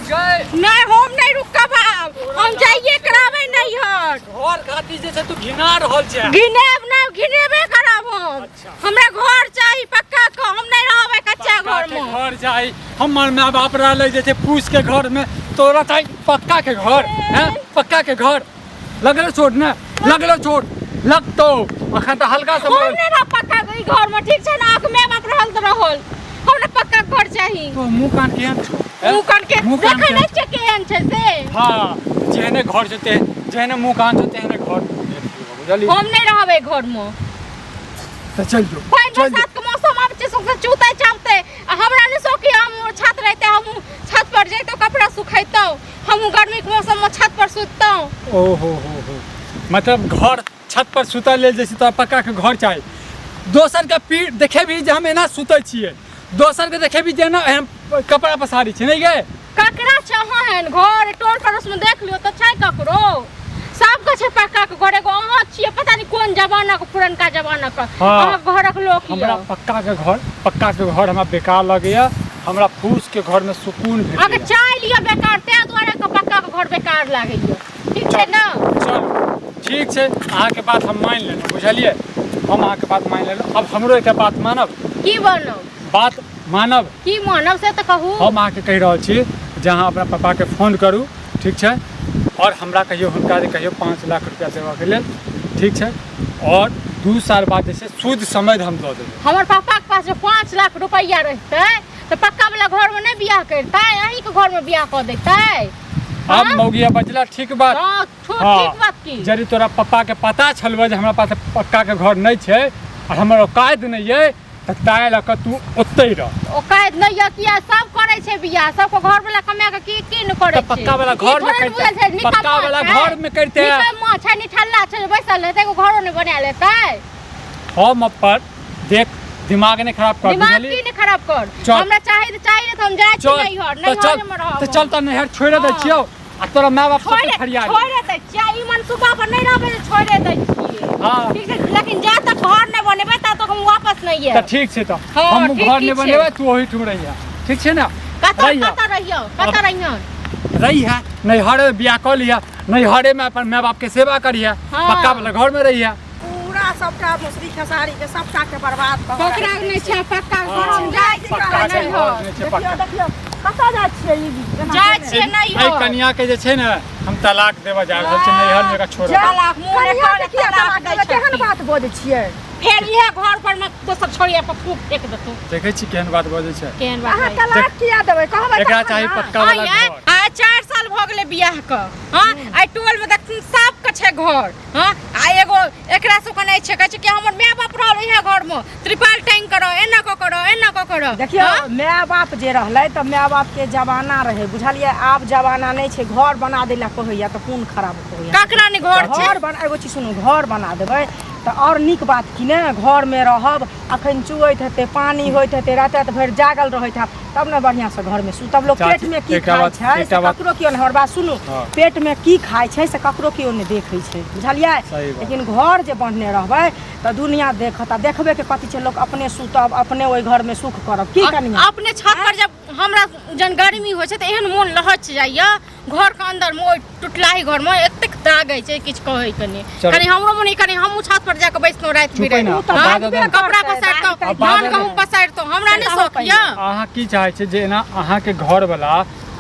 गए। नहीं, हम नहीं रुकब आब, हम जाइए कराबै नैहर। घर खातिर जे छै तू घिना रहल छै। घिनेब नहि, घिनेबे करब हम। अच्छा। हमरा घर चाही पक्का के, हम नहीं रहबै कच्चा पक्का घर के में। घर चाही। हमर माय बाप रहलै जे छै फूस के घर में, तोरा चाही पक्का के घर। हैं, पक्का के घर लगलो चोट ने, लगलो चोट लगतो अखन तऽ हल्का से हम मरल। नहीं रह पक्का के ई घर में, ठीक छै ना? आँख माय बाप रहल तऽ रहल, हमरा पक्का के घर चाही। तो मुँह कान केहन छौ? हैं? मुँह कान के मुँह कान देखै केहन नहि छियै केहन छै से। हाँ, जेहने घर छौ तेहन, जेहने मुँह कान छौ तेहने घर बुझलियै। हम नहीं रहबै घर में। तऽ चल जो, पानि चल जो। बरसात के मौसम आबै छै, सौंसे चूतै चापतै, आ हमरा नहि शौक हम छत रहितै, हम छत पर जैतहुँ, कपड़ा सुखैतहुँ, हम गर्मी के मौसम में छत पर सुततहुँ। ओ हो हो हो, मतलब घर छत पर सुतल लेल जे छै तोरा पक्का के घर चाही। दोसर के पीठ देखेबही जे हम एना सुतै छियै, दोसर के देखेबही जे एना हम कपड़ा पसारै छियै, नहि गे? ककरा छै अहाँ एहन घर? टोल पड़ोस में देख लियौ तऽ छै ककरो? सबके छै पक्का के घर, एगो अहाँ छियै पता नहि कोन जमाना के, पुरनका जमाना के। हाँ। अहाँ घरक लोक यऽ। हमरा पक्का के घर, पक्का के घर हमरा बेकार लगैया, हमरा फूस के घर में सुकून अहाँके भेटैया। चाय लिअ बेकार, ताहि दुआरे के पक्का के घर बेकार लागैया, ठीक छै ने? चलू ठीक छै, अहाँके बात हम मानि लेलहुँ, बुझलियै? हम अहाँके बात मानि लेलहुँ। अब हमरो एकटा बात मानब? की बनब? बात मानब? की मानब से तऽ कहू। हम अहाँके कहि रहल छी जे अहाँ अपना पापाके फोन करू, ठीक छै? आओर हमरा कहियौ, हुनका जे कहियौ 5 लाख रुपया देबऽके लेल, ठीक छै? आओर 2 साल बाद जे छै सूद समेत हम दऽ देबै। हमर पापाके पास जे 5 लाख रुपैआ रहितै तऽ पक्का वाला घरमे नहि बियाह करितै, अहीँके घरमे बियाह कऽ दैतै। आब हाँ? मौगिया बजला ठीक बात। हाँ, हाँ। ठीक बात की? यदि तोरा पप्पाके पता छलौ जे हमरा पास पक्काके घर नहि छै आ हमर औकात नहि अइ, तऽ ताहि लऽ कऽ तू ओतहि रह। औकात नहि यऽ किया? सब करै छै बियाह, सबके घर वाला कमा कऽ की की नहि करै तऽ छै? पक्का वाला ई घर मे थोड़े ने करितै। बुझल छै, निकम्मा पक्का वाला छै। घर मे करितै। निकम्मा छै, निठल्ला छै, जे बैसल रहतै, एगो घरो नहि बना लेतै। हम अपन देख दिमाग नहि खराब कर, दिमाग बुझलियै? की नहि खराब कर? चल। हमरा चाही तऽ चाही, नहि तऽ हम जाइ छी चल नैहर, तऽ चल, नैहरे मे रहब। तऽ चल, तऽ नैहर छोड़ि दै हाँ। छियौ आ तोरा माय बाप सबके छोड़े फरियाद। छोड़े दै छियै, ई मनसूबा पर नहि रहबै जे छोड़े दै छियै। हाँ। ठीक छै, लेकिन जा तक घर नहि बनेबै ता तक हम वापस नहि तऽ आयब। ठीक छै, तऽ हाँ, हम ठीक घर की नहि छै? बनेबै, तू ओहिठाम रहिहे, ठीक छै ने? कतऽ? रहिहे। कतऽ रहियौ? कतऽ रहियौ? रहिहे नैहरे, बियाह कऽ लिहे नैहरे में, अपन माय बाप के सेवा करिहे। हाँ। पक्का वाला घर में रहिहे। पूरा सबटा मसुरी खेसारी के सबटा के बर्बाद कऽ के ककरा नहि छै पक्का घर? हम जाइ छी पक्का के नैहर। घर नहि छै पक्का। देखियौ, देखियौ कतऽ जाइ छियै ई एना जाइ केने? छियै नैहर। एहि कनिया के जे छै ने हम तलाक देबऽ जा रहल छी, नैहर में एकरा छोड़ब। तलाक मुँह ने कनिया करे, के किया तलाक तलाक दै देबै? केहन छथिन। बात बजै छियै? फेर इएह घर पर में दोसर छोड़िया पर थूक फेंक देतौ। देखै छी केहन बात बजै छै। केहन बात अहाँ बजै? तलाक किया देबै कहबै एकरा तखन चाही ने। पक्का वाला आँय, घर। आइ 4 साल भऽ गेलै बियाह के। हाँ, आइ टोल में देखथिन सबके छै घर। हाँ, आ एगो एकरा सबके नहि छै। कहै छै कि हमर माय बाप रहल इएह घर में, त्रिपाल टांगि कऽ रह, एना कऽ कऽ रह, एना कऽ कऽ रह। देखियौ, हाँ? माय बाप जे रहलै तऽ माय बाप के जमाना रहै, बुझलियै? आब जमाना नहि छै। घर बना दै लए कहैया तऽ कोन खराब कहैया? ककरा नहि घर छै? घर बना, एगो चीज सुनू, घर बना देबै तऽ आओर नीक बात कि ने? घरमे रहब, अखन चुअैत हेतै, पानि होइत हेतै, राति राति भरि जागल रहैत हैब, तब ने बढ़िआँसँ घरमे सुतब। लोक चाची, पेटमे की एकटा खाइ बात- छै से एकटा बात- ककरो केओ नहि, हमर बात सुनू, हाँ। पेटमे की खाइ छै से ककरो केओ नहि देखै छै, बुझलियै? सही बात। लेकिन घर जे बन्हने रहबै तऽ दुनिया देखत, आ देखबेके कथी छै? लोक अपने सुतब, अपने ओहि घरमे सुख करब की कनिया? अपने छत पर जब हमरा जहन गर्मी होइ छै तऽ एहन मोन लहच जाइया, घर के अंदर में ओहि टुटलाही घर में एतेक दागै छै, किछु कहै के नहि। चलू। कनि हमरो मोन होइया, कनि हमहूँ छत पर जाके बैसलहुँ राति चुपै बिराति। ना, ओ तऽ हाँ? बाद में- कपड़ा करतै, पसारितहुँ, बात धान में- गहूँम पसारितहुँ, हमरा नहि से शौक तऽ यऽ। अहाँ की चाहै छी जे एना अहाँके घर वाला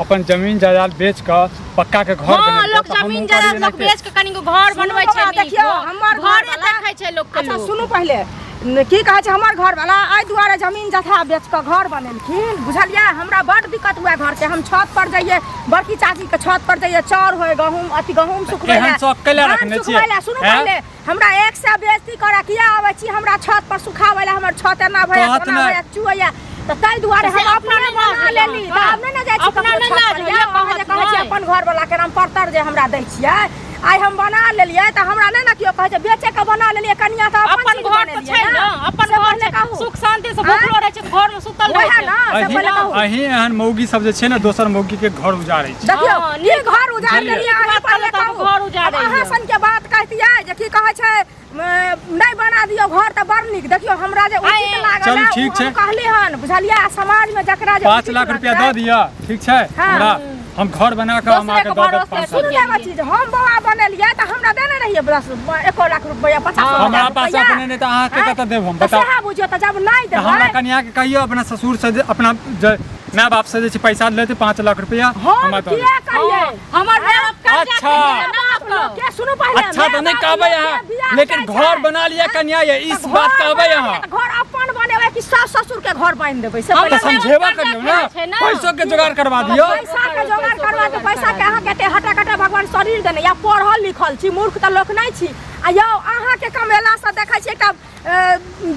अपन जमीन जायदाद बेच कऽ पक्का के घर हाँ, बनेलकै, लोक तऽ हमहूँ जमीन करी जायदाद लोक एनाहिते। बेच के कनि घर सुनू बनबै छै बौआ, नीक। देखियौ, हमर घरे घरवला- देखै छै लोक के अच्छा लोक। सुनू पहिले, की कहै छै, हमर घरवला एहि दुआरे जमीन जथा बेच कऽ घर बनेलखिन, बुझलियै? हमरा बड्ड दिक्कत हुए घरके, हम छत पर जइयै, बड़की चाचीके छत पर जइयै, चाउर होय, गहूँम अथी गहूँम सुखबै एहन लए, शौक कैला धान रखने छियै? सुखबै लए। सुनू हैं? पहिले, हमरा एक सए बेइज्जती करऽ किया आबै छी हमरा छत पर सुखाबै लए? हमर छत एना भऽ कहत जायत, ओना नहि। भऽ जायत, चुअइया, तऽ ताहि दुआरे से हम अपना अपने नहि लाज बना होइए लेली। तऽ अहाँके? आब नहि ने जाइ छी अपना ककरो नहि छत लाज पर। होइए, यौ, अहाँ जे कहत कहै छी नहि। अपन घरवला के नाम परतर जे हमरा दै छियै, आइ हम बना लेलियै तऽ हमरा नहि ने केओ कहै छै बेचे के बना लेलियै कनिया, तऽ अपन अपन चीज घर तऽ बनेलियै छै ने, अपन से घर पहिले छै। कहू। सुख शांति से भूखलो रहै छै तऽ घर में सुतल रहै वएह छै। ने, से अहीं पहिले कहू। अहीं एहन मौगी सब जे छै ने दोसर मौगी के घर उजाड़ै छै। देखियौ, हँ, की नीक घर उजाड़ बुझलियै। देलियै अहाँ नीक बात पहिले कहलहुँ तऽ कहू। घर उजाड़ैए। आब अहाँ सन के बात कहतियै जे की कहै छै, नहि बना दियौ घर तऽ बड़ नीक। देखियौ, हमरा जे उचित आइ- लागल चलू, है, ठीक ओ हम छै। कहली हन, बुझलियै? आ समाजमे जकरा जे 5 उचित लाख रुपया लगतै- दऽ दिअ, ठीक छै? हाँ। हमरा हम घर बना कऽ हम दोसरे अहाँके के दऽ देब भरोसे 5 सुनू साल ने एगो चीज, हम बौआ बनेलियै तऽ हमरा देने रहियै बस 1 लाख रुपया, 50 हँ। हजार हमरा पास रुपैआ। अपने नहि तऽ अहाँके आँय? कतऽ देब हम तऽ बताउ। सएह बुझियौ तऽ जब नहि तऽ हमरा देबै। कनिया के कहियौ अपना ससुर से जे अपना जे माय बाप से जे छै पैसा लेते 5 लाख रुपया हम हमरा दऽ देब। किया कहियै? हमर माय बाप कर्जा अच्छा। खेने ना बाप लोग के सुनू पहिले। अच्छा तऽ नहि माय बाप कहबै लोग अहाँ के बियाह लेकिन जाइ घर छै। बना लिअ कनिया ये इस तऽ बात घर कहबै बना अहाँ। लिअ तऽ घर अपन बनेबै कि सास ससुर के घर बान्हि देबै से हम तऽ पहिले। समझेबा कर्जा करियौ ने खेने छै ने। पैसो के जोगाड़ करवा दियौ। पैसा के जोगाड़ करवा के पैसा के अहाँके एते हटा कटा भगवान शरीर देने या पढ़ल लिखल छी, मूर्ख तऽ लोक नहि छी। आ यौ अहाँके कमेलासँ देखै छी एकटा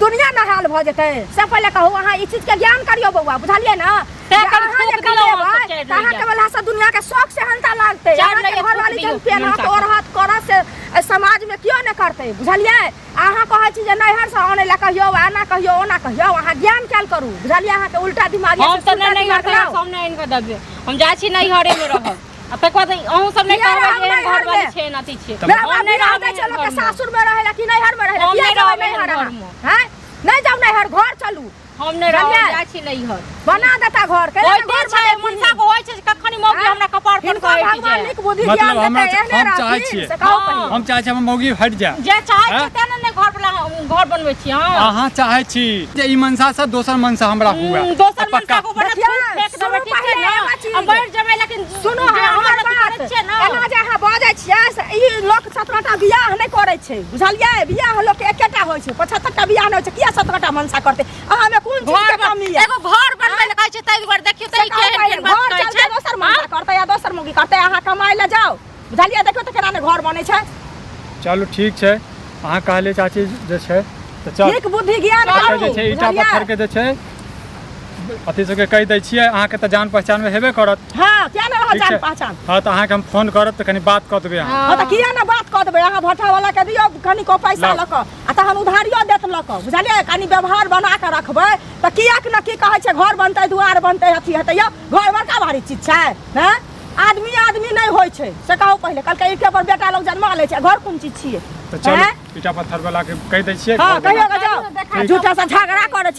दुनिया नहाल भऽ जेतै। से पहिले कहू, अहाँ ई चीजके ज्ञान करियौ बौआ, बुझलियै ने? तैं जे कनि अहाँ जे थूक दियौ, कमेबै अहाँ सब चारि तऽ अहाँके लैया। वलासँ दुनियाके शौक सेहनता लागतै। चारि अहाँके लैया, घरवाली थूक जहन दियौ पेनहत मनसा के। ओढ़त करत से एहि समाजमे केओ नहि करतै, बुझलियै? अहाँ कहै छी जे नैहरसँ आनै लए कहियौ, एना कहियौ, ओना कहियौ। अहाँ ज्ञान कयल करू, बुझलियै? अहाँके उल्टा दिमाग यऽ हम से तऽ सुलटा नहि दिमाग नैहर लाउ। सामने आनि कऽ देबै। हम जाइ छी, नैहरेमे रहब आ तकर बाद अहूँ सब नहि किया कहबै रहब जे एहन नैहरमे? घरवाली छै, एना अथी छै। मेरा हम बाप नहि बियाह रहब दै छै एहन लोकके घरमे। सासुरमे रहै लए कि नैहरमे रहै लए? हम किया नहि जेबै रहब एहन नैहर अहाँ? घरमे। हैं? नहि जाउ नैहर, घर चलू। हम नहि रहब। बुझलियै? जाइ छी नैहर। बना देता घर के। होइते छै मनसा के, होइ छै जे कखन मौगी आँय? हमरा कपार पर हिनको कहै भगवान छै। नीक बुद्धि मतलब ज्ञान हमरा- देतै, एहने हम चाहै रहथिन, छियै। से कहू हँ। पहिले। हम चाहै छी हमर मौगी हटि जाय। जे चाहै आँय? छै तें ने घर वाला घर बनबै छी। हँ, अहाँ चाहै छी जे ई मनसा से दोसर मनसा हमरा हुए। दोसर पक्का। मनसा के ऊपर देखियौ, थूक फेंक देबै, सुनू ठीक छै पहिले ने? एगो चीज। आ मरि जेबै लेकिन सुनू जे हमर अहाँ अथी बात। करै छियै ने। एना जे अहाँ बजै छियै से ई लोक 17 टा बियाह नहि करै छै, बुझलियै? बियाह लोक के एकेटा होइ छै, 75 टा बियाह नहि होइ छै। किया 17 टा मनसा करतै? अहाँमे कोन चीज घर के कमी यऽ? एगो घर बनबै लए कहै छै ताहि दुआरे देखियौ से तऽ ई कहू केहन पहिले, केहन बात घर कहै चलतै छै। दोसर मनसा करतै या दोसर मौगी करतै, अहाँ कमाइ लए जाउ, बुझलियै? देखियौ तऽ केना ने घर बनै छै। चलू ठीक छै, अहाँ कहलियै चाची जे छै तऽ चल। नीक बुद्धि ज्ञान एतऽ करू, जे छै ईटा बुझलियै? पत्थर के जे छै अथी सबके कहि दै छियै, अहाँके तऽ जान पहचानमे हेबे करत। हँ, किया नहि रहत ठीक जान छै। पहचान? हँ, तऽ अहाँके हम फोन करब तऽ कनि बात कऽ देबै अहाँ। हँ, तऽ किया ने बात कऽ देबै? अहाँ भट्ठा वाला के दियौ कनिको पैसा लाउ। लऽ कऽ आ तहन उधारियो देत लऽ कऽ, बुझलियै? कनि व्यवहार बना कऽ रखबै तऽ किएक ने की कहै छै घर बनतै, दुआर बनतै, अथी हेतै। यौ, घर बड़का भारी चीज छै? हँ, आदमी आदमी नहि होइ छै से कहू पहिले। कहलकै ईटे पर बेटा लोग जन्मा लै छै, घर कोन चीज छियै? तऽ चलू। आँय? ईटा पत्थर वाला के कहि दै छियै हँ घर बना। कहियो कऽ जाउ, झूठा सँ झगड़ा करै छी।